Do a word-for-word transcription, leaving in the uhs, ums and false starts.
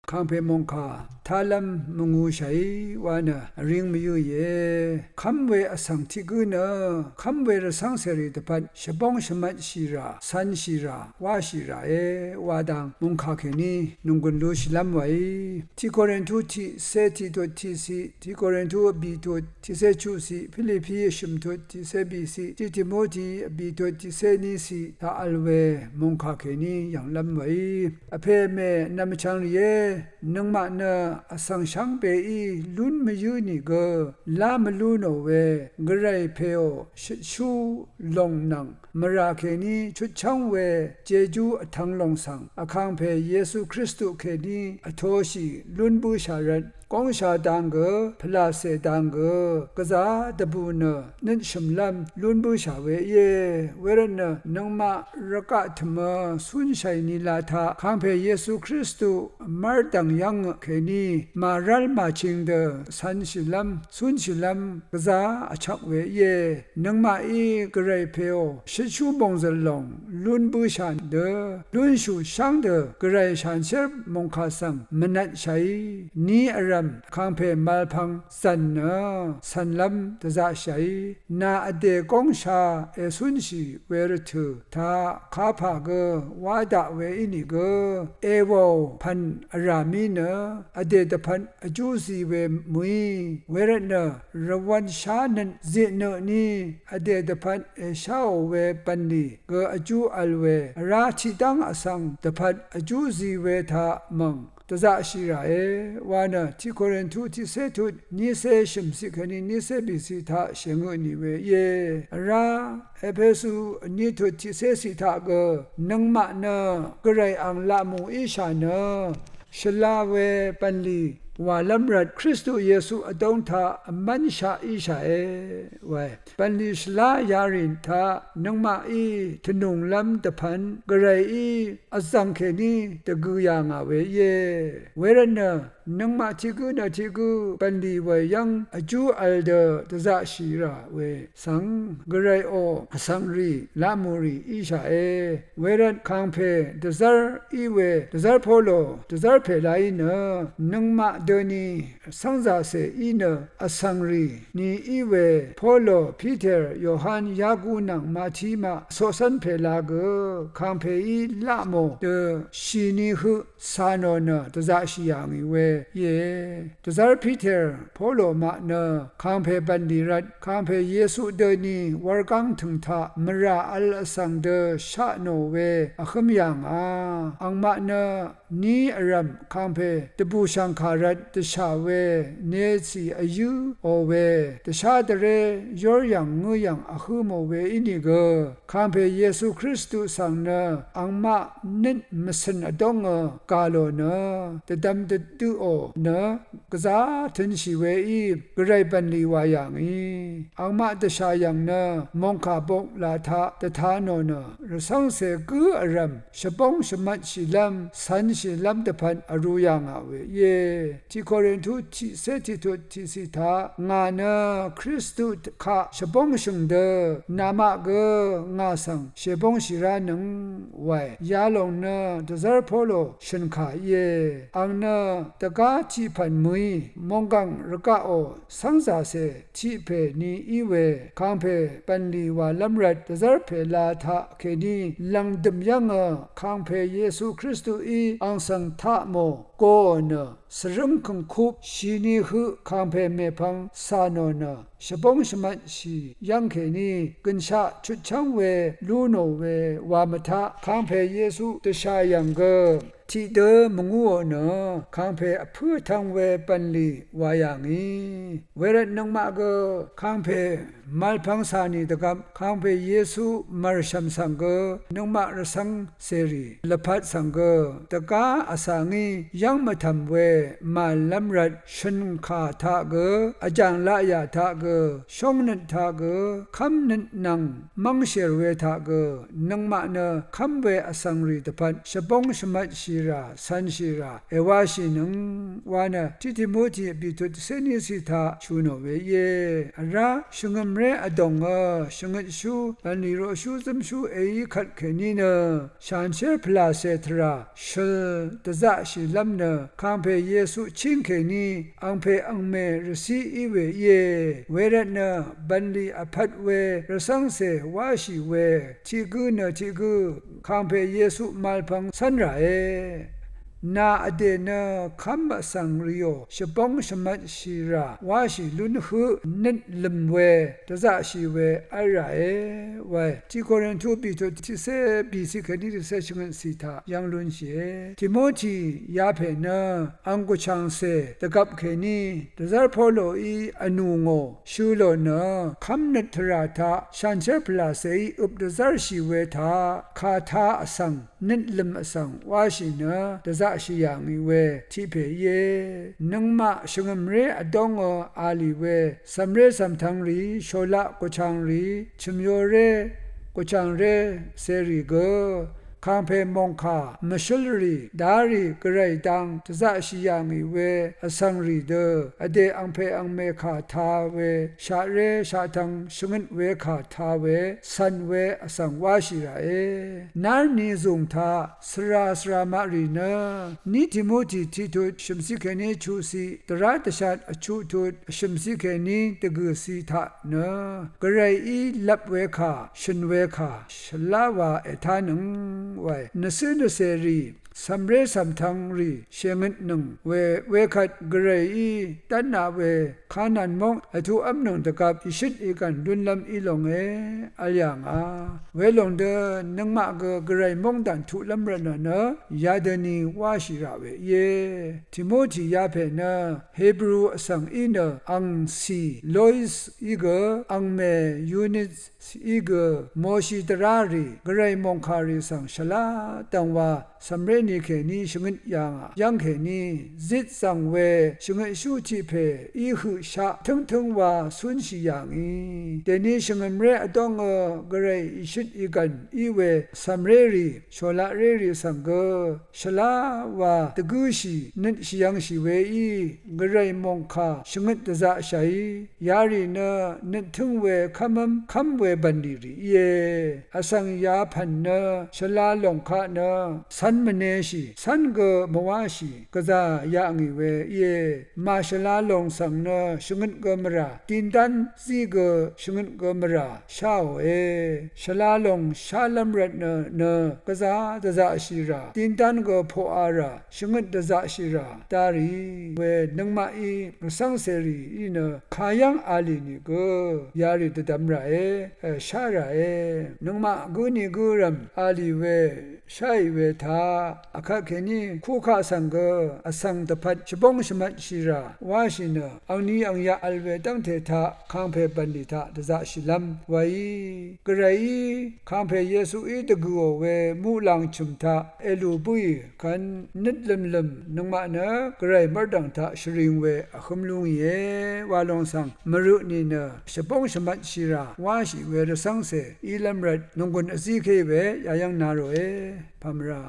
kàngpè mòngkà tálv́m mvngūshàí wa nø vríng mvyǿìe. Kv́m we vsvng tiq gǿ nø kv́m we rvcv́ng cèrì dvpvt shvbóng shvmvtshì rà, cv̄nshì rà, wáshì ràe wa dang mòngkà kèní nònggùn lúshìlv́m wàí. Tiq Korintu tiqcé tiqtut tiqciq, tiq Korintu vbìtut tiqcé chuqciq, Pilipi vshø̀mtut tiqcé bìciq, tiq Timoti vbìtut tiqcé níciq taq vl we mòngkà kèní yv̀nglv́m wèí. Vpè mè nvmchvng rìé, nøngmaq nø vsvng shvngbeí lún mvyǿ nìgø lá mvlú nò we, gvray pèò shøtshú lòng nvng mvrà kèní chutchv́ng we jejú vtvng lòng svng vkàngpè Yesu Kristu kèní vtōshì lún bǿshà rvt góngsha dang gø, pvlàcè dang gø, gvzá dvbù nø nøt shø̀mlv́m lún bǿshà we íe. Wervtnø nøngmaq rvgaq tø̀mø cúnshàì nila taq kàngpè Yesu Kristu mv́rdv̀ng yv́ngø kèní màrv́l màching dø cv̄nshìlv́m cúnshìlv́m gvzá vchvk we íe. Nøngmaqí gvray pèò shøtshú mòngzø̀l lòng lún bǿshà dø, lúnshù shv́ng dø gvray shanshér mòngkà svng mvnvtshàí, ni vrv̀m kàngpè malpvng zv̀n nø cv̀nlv́m dvzaqshàí, nà vdè góngsha ècúnshì we rvtø̀ taq kapà gø wá daq we ínìgø, èwàò pv̀n vrà mí nø vdè dvpvt vjú zi we mø̀í. Wervtnø rvwv̄n shá nøt zitnø tní vdè dvpvt èsháò we bv̀nlì gø vjú vl we vrá tiqdv́ng vsvng dvpvt vjú zi we taq mv̀ng dvzaqshì ràe wa nø tiq Korintu tiqcé tut nícé shø̀mciq kèní nícé bìciq taq shèngø nì we íe. Vrá Epesu vní tut tiqcéciq taq gø nøngmaq nø gvray ang laqmù íshà nø shvla we bv̀nlì wàlv́m rvt Kristu Yesu vdóng taq vmv́nshaq íshàe wae. Bv̀nlì shvlá yarì taq nøngmaqí tvnùnglv́m dvpvt gvrayí vzv̀ng kèní dvgø yà ngà we íe. Wervtnø nøngmaq tiq gǿ nø tiq gǿ bv̀nlì wèyv́ng vjú vl dø dvzaqshì rà we svng gvrayò vsvng rì laqmù rì íshàe. Wervt kàngpè dvzv́r í we dvzv́r Polo dvzv́r pèlaí nø nøngmaq døni cv́ngzàcè í nø vsvng rì ni í we Polo, Piter, Yohan, Yaku nvng Mati maq coqcv́n pèla gø kàngpèí laqmò dø shìni høq cà nò nø dvzaqshì yà ngì we íe. Dvzv́r Piter Polo maq nø kàngpè bv̀nlì rvt kàngpè Yesu døni wurgáng tø̀ng taq mvrà vl vsvng dø sha nò we vhǿm yà ngà. Angmaq nø ni vrv̀m kàngpè dvbùshv̀ngkà rvt dvshà we necì vyǿò we dvshá dvré yóryv̀ng ngǿyv̀ng vhǿ mò we ínìgø kàngpè Yesu Kristu svng nø angmaq nøt mvcø̀n vdóngø gà lò nø dvdvm dvdøqò nø gvzá tø̄nshì weí gvray bv̀nlì wà yà ngì. Angmaq dvshà yv̀ng nø mòngkà bok là taq dvta nò nø rvcv́ngcè gǿ vrv̀m shvbóng shvmvtshìlv́m cv̄nshìlv́m dvpvt vrū yà ngà we íe. Tiq Korintu tiqcé tiqtut tiqciq taq ngà nø Kristu kaq shvbóngshø̀ng dø namaq gø ngà svng shèbóngshì ránøng wae. Yalòng nø dvzv́r Polo shø̀nkà íe. Ang nø dvgá tiq pv̀n mø̀í mònggàng rvgaqò cv́ngzàcè tiq pè ni í we kàngpè bv̀nlì wàlv́m rvt dvzv́r pèla taq kèní lv̀ngdø̀m yv́ngø kàngpè Yesu Kristuí ang svng taq mò goò nø svrǿng kø̀ngkup shìni høq kàngpè mèpvng cà nò nø shvbóng shvmvtshì yv́ng kèní gø̀nshaq chutchv́ng we lú nò we wà mvtaq kàngpè Yesu dvshà yv̀ng gø tiqdø mvngúò nø kàngpè vpǿ vtv̄ng we bv̀nlì wà yà ngì. Wervt nøngmaq gø kàngpè màlpvng cà nì dvgvp kàngpè Yesu mv̀rshv̀m svng gø nøngmaq rvcv́ng cèrì lvpat svng gø dvgá vsvngí yv́ng mvtv̀m we màlv́m rvt shø̀nkà taq gø vjàng laqyà taq gø shóngnøt taq gø kv́mnøt nvng mv́ngshèr we taq gø nøngmaq nø kv́m we vsvng rì dvpvt shvbóng shvmvtshì shìrà, cv̄nshìrà èwáshìnøng wa nø tiq Timoti vbìtut tiqcé ní ciq taq shø̀ nò we íe. Vrá shvngø̀mré vdòngø shvngøtshú bv̀nlì roqshú zǿmshú èí kvt kèní nø shànshér pvlàcè tvrà shøl dvzaqshìlv́m nø kàngpè Yesu chíng kèní angpè angmè rvcí í we íe. Wervtnø bv̀nlì vpvt we rvcv́ngcè wáshì we tiq gǿ nø tiq gǿ kàngpè Yesu màlpvng cv́n ràe. Nà vdè nø kv́m vsvng rìò shvbóng shvmvtshìrà wáshì lún høq nøt lø̀m we dvzaqshì we v́l ràe wae. Tiq Korintu vbìtut tiqcé bìciq kèní tiqcé shvngøt ciq taq yv́ng lúnshìe. Timoti yapè nø ang gvchàngcè dvgvp kèní dvzv́r Poloí vnù ngò shø̄ lò nø kv́mnøt tvrà taq shànshér pvlàcèí øp dvzv́rshì we taq kà tā vsvng nøt lø̀m vsvng wáshì nø dvzaqshì yà ngì we tiq pè íe. Nøngmaq shvngø̀mré vdóngø a lì we cv̀mré cv̀mtvngrì, shòlaq gvchàngrì, chø̀myoré gvchàngré cèrì gø kàngpè mòngkà mvshǿlrì darì gvray dang dvzaqshì yà ngì we vsvngrì dø vdè angpè angmè kà tā we shaqré shaqtvng shvngøt we kà tā we cv̀n we vsvng wáshì ràe. Nárni zùng taq svra svra maqrì nø ní Timoti tiqtut shø̀mciq kèní chuqciq dvrá dvshat vchuqtut shø̀mciq kèní dvgø̀ciq taq nø gvrayí lvp we kà shø̀n we kà shvlá wa ètánøng wae. Nvcǿ nvcèrì cv̀mré cv̀mtvngrì shèngøtnøng we wekvt gvrayí dv́tna we Kanan móng vtuqv́mnøng dvgvp ìshøt ìgv̀n lúnlv́m í longe v̄l yà ngà. Welòng dø nøngmaq gø gvray móngdàn tuqlv́m rvtnø nø yadøni wáshì rà we íe. Timoti yapè nø Hebru vsvng í nø angcì Lois í gø angmè Yunis í gø moshi dvrárì gvray mòngkàrì svng shvlá dv̀ngwa cv̀mré ni kèní shvngøt yà ngà yv́ng kèní zit zv̀ng we shvngøtshú tiq pè í høqshaq tǿngtǿng wa cúnshì yà ngì. Dèni shvngø̀mré vdóngø gvray ìshøt ìgv̀n í we cv̀mrérì shòlaqrérì svng gø shvlá wa dvgǿshì nøt shvyv̄ngshì weí gvray mòngkà shvngøt dvzaqshàí yarì nø nøttǿng we kv́mv́m kv́m we bv̀nlì rì íe. Vsvng yapv̀n nø shvla lòng kaq nø cv́n mvneshì cv́n gø mvwáshì gvzà yaq ngì we íe. Màshvla lòng svng nø shvngøt gø mvrà dindán zí gø shvngøt gø mvrà sháòe. Shvla lòng shálv́m rvtnø nø gvzà dvzaqshì rà dindán gø poqa rà shvngøt dvzaqshì rà darì we nøngmaqí rvcv́ngcèrì í nø kayv́ng a lì nìgø yarì dvdvm ràe, shá ràe. Nøngmaq gǿ nìgǿ rv̀m a lì we sháì we taq vkvt kèní kukaq svng gø vsvng dvpvt shvbóng shvmvtshì rà wáshì nø angni angyaq vl we dv́ngte taq kàngpè bv̀nlì taq dvzaqshìlv́m weí gvrayí kàngpè Yesuí dvgø̀ò we muqlàng chø̀m taq èlù bǿì kvn nøt lø̀mlø̀m nøngmaq nø gvray mv́rdv̀ng taq shvring we vhǿm lú ngìe wa lòng svng mvrø nìnø shvbóng shvmvtshì rà wáshì we rvcv́ngcè ílv́m rvt nònggùn vzíkéì we yayv́ng na ròe pàmvrà